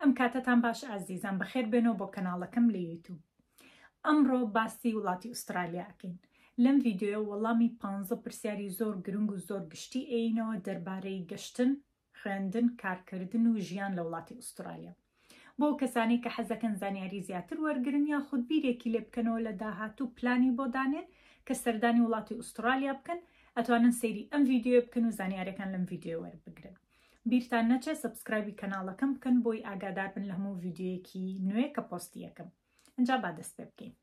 ئەم کاتەتان باش ئازیزان بەخێر بێنەوە بۆ کەناڵەکەم لە یوتوب. ئەمڕۆ باسی وڵاتی ئوسترالیا ئەکەین. لەم ڤیدیۆیە وەڵامی پانزە پرسیاری زۆر گرنگ و زۆر گشتی ئەیینەوە دەربارەی گەشتن، خوێندن، کارکردن و ژیان لە وڵاتی ئوسترالیا. بۆ ئەو کەسانەی کە حەزەکەن زانیاری زیاتر وەرگرن یاخود بیرێکی لێ بکەنەوە لە داهاتوو پلانی بۆ دانێن کە سەردانی وڵاتی ئوسترالیا بکەن ئەتوانن سەیری ئەم ڤیدیۆیە بکەن و زانیاریەکان لەم ڤیدیۆیە وەربگرن. بیرتان نەچێت subscribe ی کەناڵەکەم بکەن بۆی ئاگادار بن لە هەموو ڤیدیۆیەکی نوێ کە پۆستی ئەکەم. ئینجا با دەست پێ بکەین.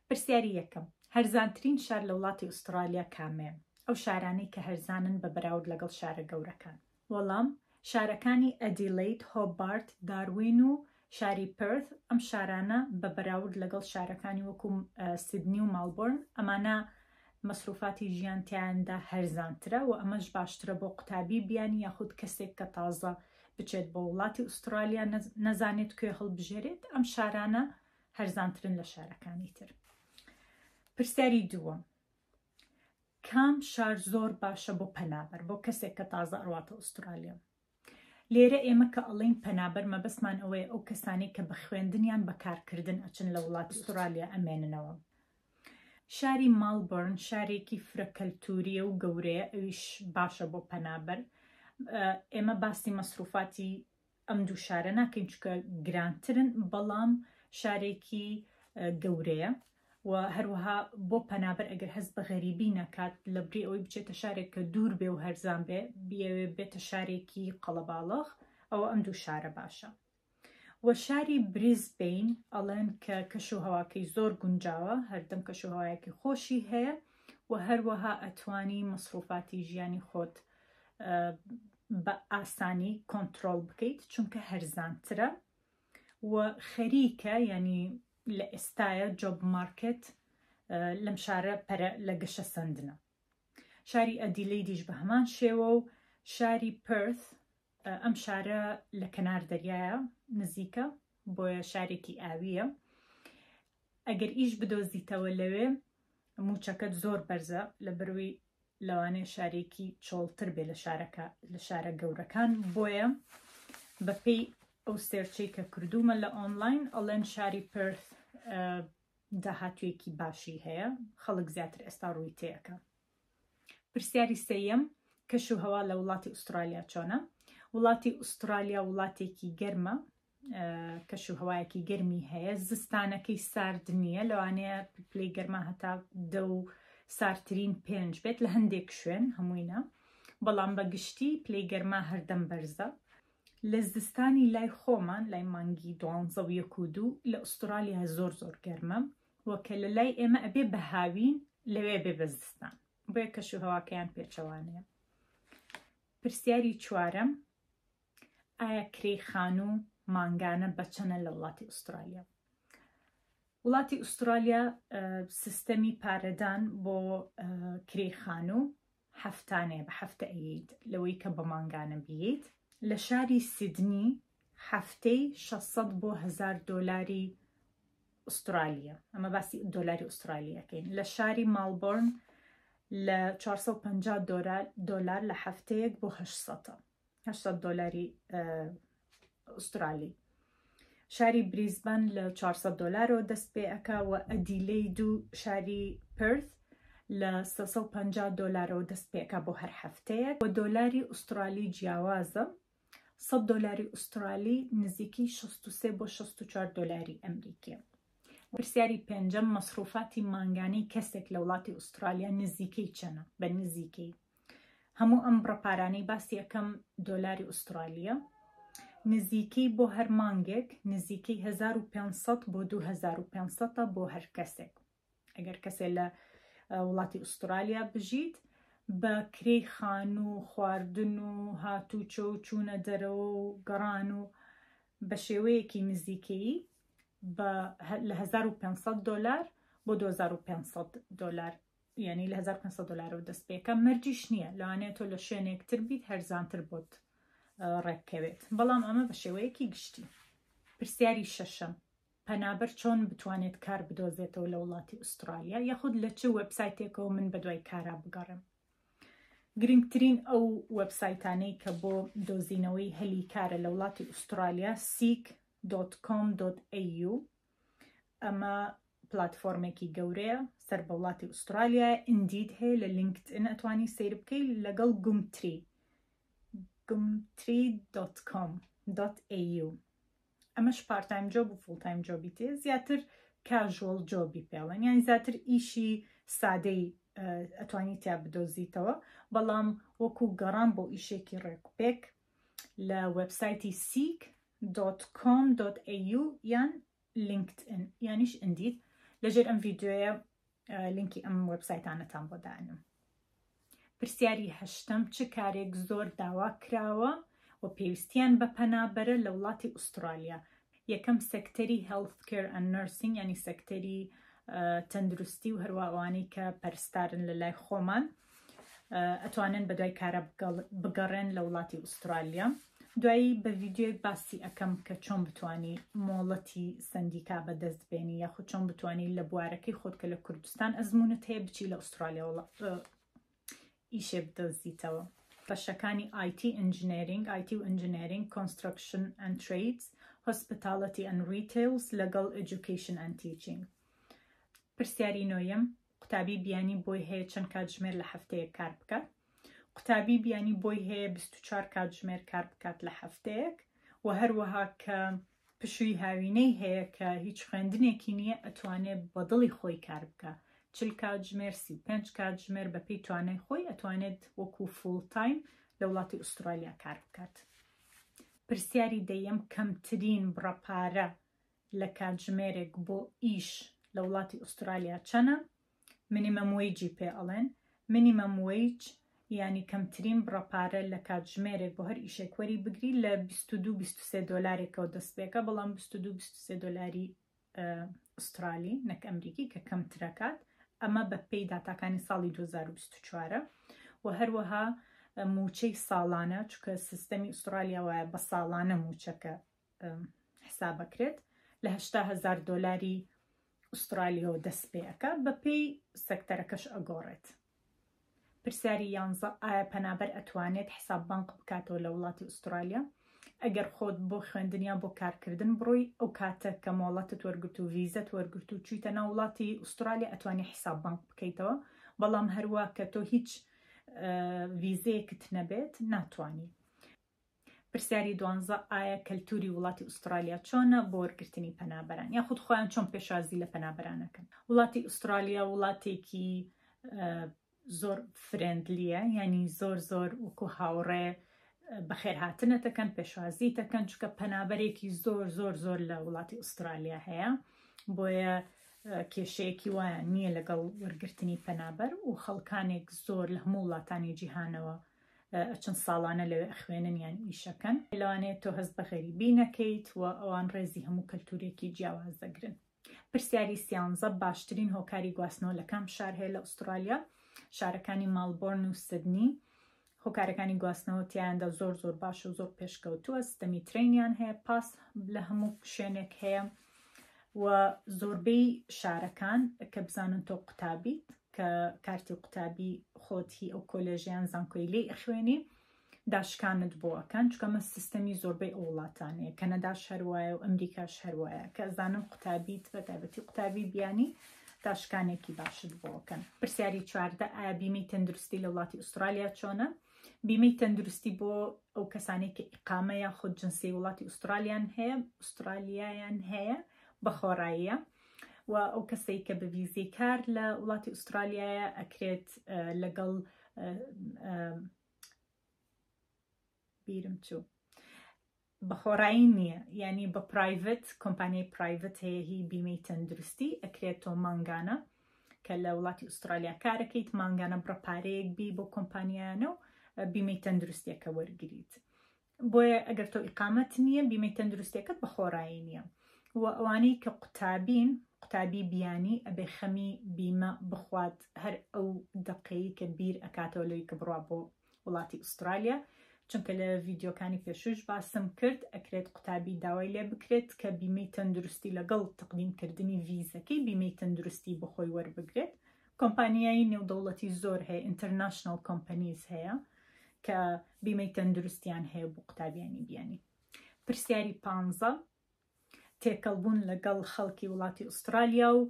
پرسیاری یەکەم، هەرزانترین شار لە وڵاتی ئوستڕالیا کامەیە؟ ئەو شارانەی کە هەرزانن بە بەراورد لەگەڵ شارە گەورەکان. وەڵام، شارەکانی ئەدیلەید، هۆبارت، داروین و شاری پێرث، ئەم شارانە بە بەراورد لەگەڵ شارەکانی وەکو سیدنی و ماڵبۆرن، ئەمانە مەسروفاتی ژیان تیایاندا هەرزانترە و ئەمەش باشترە بۆ قوتابی بیانی یاخود کەسێک کە تازە بچێت بۆ وڵاتی ئوستڕالیا نەزانێت کوێ هەڵبژێرێت، ئەم شارانە هەرزانترن لە شارەکانی تر. پرسیاری دووەم، کام شار زۆر باشە بۆ پەنابەر، بۆ کەسێک کە تازە ئەڕواتە ئوسترالیا؟ لێرە ئێمە کە ئەڵێین پەنابەر مەبەستمان ئەوەیە ئەو کەسانەی کە بە خوێندن یان بە کارکردن ئەچن لە وڵاتی ئوسترالیا ئەمێننەوە. شاری ماڵبۆرن شارێکی فرە کەلتوریە و گەورەیە ئەویش باشە بۆ پەنابەر. ئێمە باسی مەسروفاتی ئەم دوو شارە ناکەین چونکە گرانترن بەڵام شارێکی گەورەیە و هەروەها بۆ پەنابەر ئەگەر هەست بە غەریبی نەکات لە بری ئەوەی بچێتە شارێک کە دوور بێ و هەرزان بێ بیەوێ بێتە شارێکی قەڵەباڵغ ئەوە ئەم دوو شارە باشە و شاری بریزبین ئەڵێن کە کەش و هەواکەی زۆر گونجاوە هەردەم کەش و هەوایەکی خۆشی هەیە و هەروەها ئەتوانی مەسروفاتی ژیانی خۆت بە ئاسانی کۆنترۆڵ بکەیت چونکە هەرزانترە و خەریکە ینی لە ئێستاە job market لەم شارە پەرە لە گەشە سەندنە. شاری ئەدیلەیدیش بە هەمان شێوە و شاری پێرث ئەم شارە لە کەنار دەریایە نزیکە بۆیە شارێکی ئاوییە ئەگەر ئیش بدۆزیتەوە لەوێ موچەکەت زۆر بەرزە لە بەروی لەوانەیە شارێکی چۆڵتر بێ لە شارەکە لە شارە گەورەکان بۆیە بەپێی ئەو search ەی کە کردوومە لە ئۆنلاین ئەڵێن شاری پێرث داهاتوویەکی باشی هەیە خەڵک زیاتر ئێستا ڕووی تێەکە. پرسیاری سێیەم، کەش و هەوا لە وڵاتی ئوسترالیا چۆنە؟ وڵاتی ئوسترالیا وڵاتێکی گەرمە کەش و هەوایەکی گەرمی هەیە زستانەکەی سارد نییە لەوانەیە پلەی گەرما هەتا دە و سارترین پێنج بێت لە هەندێک شوێن هەمووینە بەڵام بە گشتی پلەی گەرما هەردەم بەرزە لە زستانی لای خۆمان لای مانگی دوانزە و یەک و دوو لە ئوسترالیا زۆر زۆر گەرمە و کە لە لای ئێمە ئەبێ بە هاوین لەوێ بێ بە زستان بۆیە کەش و هەواکەیان پێچەوانەیە. پرسیاری چوارەم، ئایا کرێی خانوو مانگانە بە چەنە لە وڵاتی ئوسترالیا؟ وڵاتی ئوسترالیا سیستەمی پارەدان بۆ کرێی خانوو هەفتانەیە، بە هەفتە ئەیەیت لەوەی کە بە مانگانە بیەیت. لە شاری سیدنی هەفتەی 600 بۆ 1000 دۆلاری ئوسترالیە، ئەمە باسی دۆلاری ئوسترالی ئەکەین، لە شاری ماڵبۆرن لە 450 دۆلار لە هەفتەیەک بۆ 800 800 دۆلاری ئوسترالی. شاری بریزبان لە 400 دۆلارەوە دەست پێ ئەکا و ئەدیلەید و شاری پێرث لە 350 دۆلارەوە دەست پێ ئەکا بۆ هەر هەفتەیەک و دۆلاری ئوسترالی جیاوازە 100 دۆلاری ئوسترالی نزیکەی 63 بۆ 64 دۆلاری ئەمریکیە. پرسیاری پێنجەم، مەسروفاتی مانگانەی کەسێک لە وڵاتی ئوسترالیا نزیکەی چەنە؟ بە نزیکەی هەموو ئەم بڕە پارانەی باسی ئەکەم دۆلاری ئوسترالیە نزیکەی بۆ هەر مانگێک نزیکەی 1500 بۆ 2500 بۆ هەر کەسێک ئەگەر کەسێ لە وڵاتی ئوسترالیا بژیت بە کرێی خانوو و خواردن و هاتوچۆ و چوونە دەرەوە و گەڕان و بە شێوەیەکی نزیکەیی بە لە 1500 دۆلار بۆ 2500 دۆلار یعنی لە 1500 دلارەوە دەست پێکە مەرجیش نییە لەوانەیە تۆ لە شوێنێک تر بیت هەرزانتر بۆت ڕێککەوێت بەڵام ئەمە بە شێوەیەکی گشتی. پرسیاری شەشەم. پەنابەر چۆن بتوانێت کار بدۆزێتەوە لە وڵاتی ئوسترالیا یاخود لە چ وێبسایتێکەوە من بەدوای کارا بگەڕێم؟ گرنگترین ئەو وێبسایتانەی کە بۆ دۆزینەوەی هەلی کارە لە وڵاتی ئوسترالیا seek dot com dot au ئەمە پلاتفۆرمێکی گەورەیە سەر بە وڵاتی ئوسترالیایە، Indeed هەیە لە LinkedIn ئەتوانی سەیر بکەی لەگەڵ Gumtree Gumtree dot com dot au ئەمەش part time job و full time job ی تێ زیاتر casual job ی پێڵێن یان زیاتر ئیشی سادەی ئەتوانی تیا بدۆزیتەوە بەڵام وەکو گەڕان بۆ ئیشێکی ڕێکوپێک لە وێبسایتی seek dot com dot au یان LinkedIn یانیش Indeed لەژێر ئەم ڤیدیۆیە لینکی ئەم وێبسایتانەتان بۆ دانم. پرسیاری هەشتەم، چ کارێک زۆر داوا کراوە و پێویستیان بە پەنابەرە لە وڵاتی ئوسترالیا؟ یەکەم سێکتەری Healthcare and Nursing یانی سێکتەری تەندروستی و هەروا ئەوانەی کە پەرستارن لە لای خۆمان ئەتوانن بەدوای کارە بگەڕێن لە وڵاتی ئوسترالیا. دوایی بە ڤیدیۆیەک باسی ئەکەم کە چۆن بتوانی مۆڵەتی سەندیکا بەدەست بێنی یاخود چۆن بتوانی لە بوارەکەی خۆت کە لە کوردستان ئەزمونت هەیە بچی لە ئوسترالیا ئیشێ بدۆزیتەوە. بەشەکانی IT Engineering، IT و Engineering، Construction and Trades، Hospitality and Retails لەگەڵ Education and Teaching. پرسیاری نۆیەم، قوتابی بیانی بۆی هەیە چەند کاتژمێر لە هەفتەیەک کار بکات؟ قوتابی بیانی بۆی هەیە 24 کاتژمێر کار بکات لە هەفتەیەک و هەروەها کە پشووی هاوینەی هەیە کە هیچ خوێندنێکی نییە ئەتوانێ بە دڵی خۆی کار بکا 40 کاتژمێر 35 کاتژمێر بەپێی توانای خۆی ئەتوانێت وەکو full time لە وڵاتی ئوسترالیا کار بکات. پرسیاری دەیەم کەمترین بڕە پارە لە کاتژمێرێک بۆ ئیش لە وڵاتی ئوسترالیا چەنە؟ minimum wage ی پێ ئەڵێن. minimum wage یانی کەمترین بڕە پارە لە کاتژمێرێک بۆ هەر ئیشێک وەری بگری لە 22 23 دۆلارێکەوە دەست پێکە بەڵام 22 23 دۆلاری ئوسترالی نەک ئەمریکی کە کەمترەکات ئەمە بە پێی داتاکانی ساڵی 2024 و هەروەها موچەی ساڵانە چونکە سیستەمی ئوسترالیا وایە بە ساڵانە موچەکە حسابەکرێت لە 80 هەزار دۆلاری ئوسترالیەوە دەست پێ ئەکا بەپێی سێکتەرەکەش ئەگۆڕێت. پرسیاری یانزە، ئایا پەنابەر ئەتوانێت حساب بانق بکاتەوە لە وڵاتی ئوسترالیا؟ ئەگەر خۆت بۆ خوێندن یان بۆ کارکردن بڕۆی ئەو کاتە کە مۆڵەتت وەرگرت و ڤیزەت وەرگرت و چویتە ناو وڵاتی ئوسترالیا ئەتوانی حساب بانق بکەیتەوە بەڵام هەروا کە تۆ هیچ ڤیزەیەکت نەبێت ناتوانی. پرسیاری دوانزە، ئایا کەلتوری وڵاتی ئوسترالیا چۆنە بۆ وەرگرتنی پەنابەران یاخود خۆیان چۆن پێشوازی لە پەنابەران ئەکەن؟ وڵاتی ئوسترالیا وڵاتێکی زۆر friendly یە یعنی زۆر زۆر وەکو هاوڕێ بەخێرهاتنەتەکەن پێشوازی تەکەن چونکە پەنابەرێکی زۆر زۆر زۆر لە وڵاتی ئوسترالیا هەیە بۆیە کێشەیەکی وایان نییە لەگەڵ وەرگرتنی پەنابەر و خەڵکانێک زۆر لە هەموو وڵاتانی جیهانەوە ئەچن ساڵانە لەوێ ئەخوێنن یان ئیشەکەن. لەوانەیە تۆ هەست بە غەریبی نەکەیت و ئەوان ڕێزی هەموو کەلتورێکی جیاواز دەگرن. پرسیاری سیانزە، باشترین هۆکاری گواستنەوە لە کام شار هەیە لە ئوسترالیا؟ شارەکانی ماڵبۆرن و سدنی هۆکارەکانی گواستنەوە تیایاندا زۆر زۆر باش و زۆر پێشکەوتووە، ستەمی train یان هەیە، پاس لە هەموو شوێنێک هەیە و زۆربەی شارەکان کە بزانن تۆ قوتابیت کە کارتی قوتابی خۆت هی ئەو کۆلێژ یان زانکۆی لێی ئەخوێنی داشکانت بۆ ئەکەن چونکە ئەمە سیستەمی زۆربەی ئەو وڵاتانەیە کەنەداش هەروایە و ئەمریکاش هەروایە کە ئەزانن قوتابیت بە تایبەتی قوتابی بیانی داشکانێکی باشت بۆ ئەکەن. پرسیاری 14 ئایا بیمەی تەندروستی لە وڵاتی ئوسترالیا چۆنە؟ بیمەی تەندروستی بۆ ئەو کەسانەی کە ئیقامە یاخود جنسی وڵاتی ئوسترالیان هەیە ئوسترالیایان هەیە بە خۆڕاییە و ئەو کەسەی کە بە ڤیزەی کار لە وڵاتی ئوسترالیایە ئەکرێت لەگەڵ بیرم چوو بەخۆڕایی نییە یعنی بە private کۆمپانیای private هەیە هی بیمەی تەندروستی ئەکرێت تۆ مانگانە کە لە وڵاتی ئوسترالیا کارەکەیت مانگانە بڕە پارەیەک بی بۆ کۆمپانیانە و بیمەی تەندروستیەکە وەرگریت بۆیە ئەگەر تۆ ئیقامەت نییە بیمەی تەندروستیەکەت بە خۆڕایی نییە و ئەوانەی کە قوتابین قوتابی بیانی ئەبێ خەمی بیمە بخوات هەر ئەو دەقەی کە بیر ئەکاتەوە لەوی کە بڕوا بۆ وڵاتی ئوسترالیا. چونکە لە ڤیدیۆکانی پێشووش باسم کرد ئەکرێت قوتابی داوای لێ بکرێت کە بیمەی تەندروستی لەگەڵ تەقدیمکردنی ڤیزەکەی بیمەی تەندروستی بۆ خۆی وەربگرێت. کۆمپانیای نێودەوڵەتی زۆر هەیە، international companies هەیە کە بیمەی تەندروستیان هەیە بۆ قوتابیانی بیانی. پرسیاری پانزە، تێکەڵبوون لەگەڵ خەڵکی وڵاتی ئوسترالیا و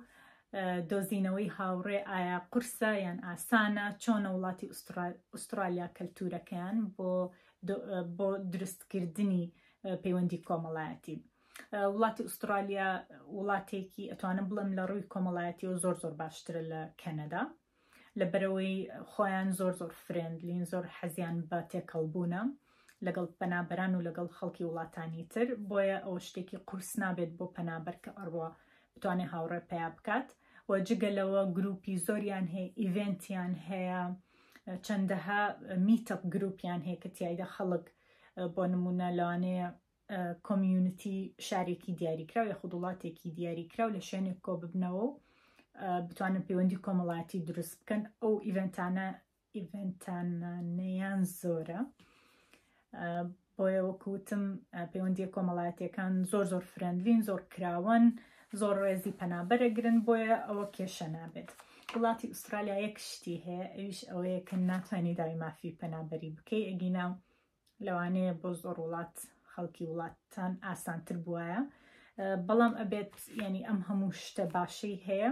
دۆزینەوەی هاوڕێ ئایا قورسە یان ئاسانە؟ چۆنە وڵاتی ئوسترالیا کەلتورەکەیان بۆ بۆ دروستکردنی پەیوەندی کۆمەڵایەتی؟ وڵاتی ئوسترالیا وڵاتێکی ئەتوانم بڵێم لە ڕووی کۆمەڵایەتیەوە زۆر زۆر باشترە لە کەنەدا، لەبەرئەوەی خۆیان زۆر زۆر friendly ن، زۆر حەزیان بە تێکەڵبوونە لەگەڵ پەنابەران و لەگەڵ خەڵکی وڵاتانی تر، بۆیە ئەوە شتێکی قورس نابێت بۆ پەنابەر کە ئەڕوا بتوانێت هاوڕێ پەیا بکات. و جگە لەوە گروپی زۆریان هەیە، event یان هەیە، چەندەها meetup گروپیان هەیە کە تیایدا خەڵک بۆ نمونە لەوانەیە community شارێکی دیاریکراو یاخود وڵاتێکی دیاریکراو لە شوێنێک کۆ ببنەوە و بتوانن پەیوەندی کۆمەڵایەتی دروست بکەن. ئەو event انە event انانەیان زۆرە، بۆیە وەکوتم پەیوەندیە کۆمەڵایەتیەکان زۆر زۆر friendly ن، زۆر کراوەن، زۆر ڕێزی پەنابەرەگرن، بۆیە ئەوە کێشە نابێت. وڵاتی ئوسترالیا یەک شتی هەیە، ئەویش ئەوەیە کە ناتوانانی داوای مافی پەنابەری بکەی، ئەگینا لەوانەیە بۆ زۆر وڵات خەڵکی وڵاتان ئاسانتر بواە، بەڵام ئەبێت ینی ئەم هەموو شتە باشەی هەیە،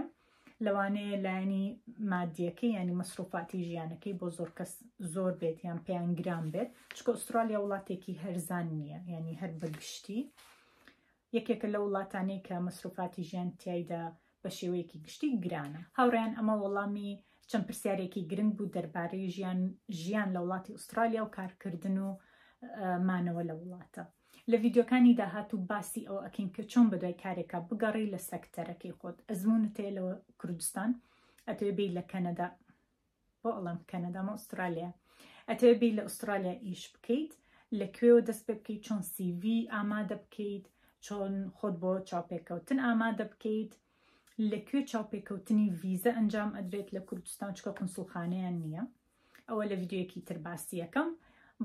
لەوانەیە لایەنی مادیەکەی ینی مەسروفاتی ژیانەکەی بۆ زۆر کەس زۆر بێت یان پێیان گران بێت، چونکە ئوسترالیا وڵاتێکی هەرزان نییە، ینی هەر بەگشتی یەکێکە لە وڵاتانەی کە مەسروفاتی ژیان تیایدا بە شێوەیەکی گشتی گرانە. هاوڕێیان ئەمە وەڵامی چەند پرسیارێکی گرنگ بوو دەربارەی ژیان ژیان لە وڵاتی ئوسترالیا و کارکردن و مانەوە لە وڵاتە. لە ڤیدیۆکانی داهاتوو باسی ئەوە ئەکەین کە چۆن بەدوای کارێکا بگەڕێی لە سێکتەرەکەی خۆت. ئەزموونت هەیە لە کوردستان، ئەتەوێ بێی لە کەنەدا، بۆ ئەڵێم کەنەدا مە ئوسترالیا، ئەتەوێ بێی لە ئوسترالیا ئیش بکەیت، لە کوێوە دەست پێ بکەیت، چۆن CV ئامادە بکەیت، چۆن خۆت بۆ چاوپێکەوتن ئامادە بکەیت، لە کوێ چاوپێکەوتنی ڤیزە ئەنجام ئەدرێت لە کوردستان، چونکە قونسوڵخانەیان نییە. ئەوە لە ڤیدیۆیەکی تر باسی ئەکەم.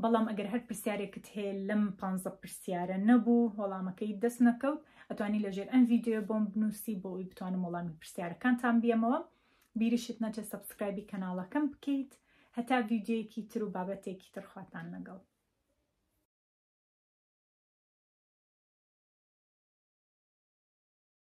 بەڵام ئەگەر هەر پرسیارێکت هەیە لەم پانزە پرسیارە نەبوو وەڵامەکەی دەست نەکەوت، ئەتوانی لەژێر ئەم ڤیدیۆیە بۆم بنووسی بۆ ئەوەی بتوانم وەڵامی پرسیارەکانتان بیەمەوە. بیریشت نەچێت subscribe ی کەناڵەکەم بکەیت. هەتا ڤیدیۆیەکی تر و بابەتێکی تر خواتان لەگەڵ.